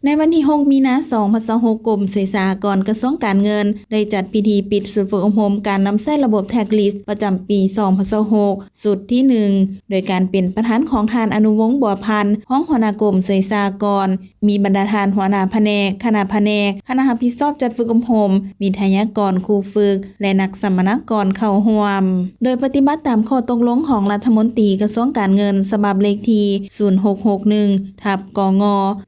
ໃນວັນທີຫົກ ມີນາ ສອງພັນຊາວຫົກ ກົມສວຍສາອາກອນ ກະຊວງການເງິນ ໄດ້ຈັດພິທີປິດຊຸດຝຶກອົບຮົມການນຳໃຊ້ລະບົບ Tax List ປະຈຳປີ ສອງພັນຊາວຫົກ ຊຸດທີໜຶ່ງ ໂດຍການເປັນປະທານຂອງທ່ານ ອະນຸວົງ ບົວພັນ ຮອງຫົວໜ້າກົມສວຍສາອາກອນ, ມີບັນດາທ່ານຫົວໜ້າພະແນກ, ຄະນະພະແນກ, ຄະນະຮັບຜິດຊອບຈັດຝຶກອົບຮົມ, ວິທະຍາກອນ, ຄູຝຶກ ແລະ ນັກສຳມະນາກອນເຂົ້າຮ່ວມ, ໂດຍປະຕິບັດຕາມຂໍ້ຕົກລົງຂອງລັດຖະມົນຕີກະຊວງການເງິນ ສະບັບເລກທີ ສູນຫົກຫົກໜຶ່ງ ທັບ ກງ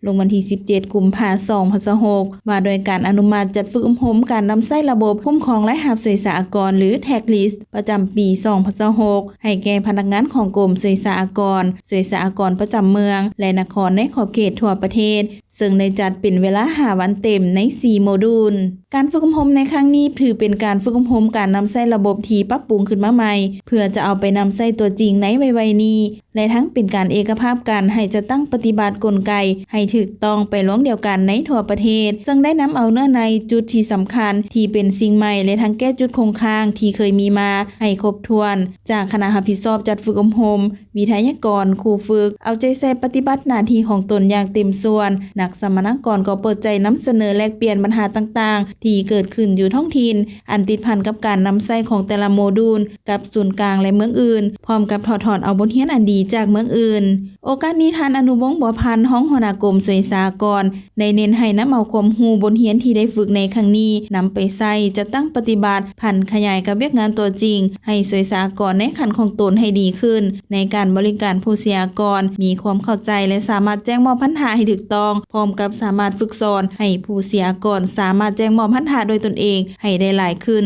ລົງວັນທີ ສິບເຈັດ ກຸມພາ ສອງພັນຊາວຫົກ ວ່າດ້ວຍການອະນຸມັດຈັດຝຶກອົບຮົມການນຳໃຊ້ລະບົບຄຸ້ມຄອງລາຍຮັບສວຍສາອາກອນ ຫຼື Tax List ປະຈຳປີ ສອງພັນຊາວຫົກ ໃຫ້ແກ່ພະນັກງານຂອງກົມສວຍສາອາກອນ, ສວຍສາອາກອນປະຈຳເມືອງ ແລະ ນະຄອນໃນຂອບເຂດທົ່ວປະເທດ, ເຊິ່ງໄດ້ຈັດເປັນເວລາຫ້າວັນເຕັມໃນສີ່ໂມດູນ. ການຝຶກອົບຮົມໃນຄັ້ງນີ້ຖືເປັນການຝຶກອົບຮົມການນຳໃຊ້ລະບົບທີ່ປັບປຸງຂຶ້ນມາໃໝ່ ເພື່ອຈະເອົາໄປນຳໃຊ້ຕົວຈິງໃນໄວໆນີ້ ແລະ ທັງເປັນການເອກະພາບກັນໃຫ້ຈັດຕັ້ງປະຕິບັດກົນໄກໃຫ້ຖືກຕ້ອງໄປລວງດຽວກັນໃນທົ່ວປະເທດ, ເຊິ່ງໄດ້ນຳເອົາເນື້ອໃນ, ຈຸດທີ່ສຳຄັນທີ່ເປັນສິ່ງໃໝ່ ແລະ ທັງແກ້ຈຸດຄົງຄ້າງທີ່ເຄີຍມີມາໃຫ້ຄົບຖ້ວນ ຈາກຄະນະຮັບຜິດຊອບຈັດຝຶກອົບຮົມ, ວິທະຍາກອນ, ຄູຝຶກ ເອົາໃຈໃສ່ປະຕິບັດໜ້າທີ່ຂອງຕົນຢ່າງເຕັມສ່ວນ. ນັກສຳມະນາກອນກໍເປີດໃຈນຳສະເໜີແລກປ່ຽນບັນຫາຕ່າງໆທີ່ເກີດຂຶ້ນຢູ່ທ້ອງຖິ່ນ ອັນຕິດພັນກັບການນຳໃຊ້ຂອງແຕ່ລະໂມດູນ ກັບສູນກາງ ແລະ ເມືອງອື່ນ, ພ້ອມກັບຖອດຖອນເອົາບົດຮຽນອັນດີຈາກເມືອງອື່ນ. ໂອກາດນີ້ ທ່ານ ອະນຸວົງ ບົວພັນ ຮອງຫົວໜ້າກົມສວຍສາອາກອນ ໄດ້ເນັ້ນໃຫ້ນຳເອົາຄວາມຮູ້ບົດຮຽນທີ່ໄດ້ຝຶກໃນຄັ້ງນີ້ ນຳໄປໃຊ້ ຈັດຕັ້ງປະຕິບັດ, ຜັນຂະຫຍາຍກັບວຽກງານຕົວຈິງ ໃຫ້ສວຍສາອາກອນໃນຂັ້ນຂອງຕົນໃຫ້ດີຂຶ້ນ ໃນການບໍລິການຜູ້ເສຍອາກອນ, ມີຄວາມເຂົ້າໃຈ ແລະ ສາມາດແຈ້ງມອບພັນທະໃຫ້ຖືກຕ້ອງ, ພ້ອມກັບສາມາດຝຶກສອນໃຫ້ຜູ້ເສຍອາກອນສາມາດແຈ້ງມອບພັນທະດ້ວຍຕົນເອງໃຫ້ໄດ້ຫຼາຍຂຶ້ນ.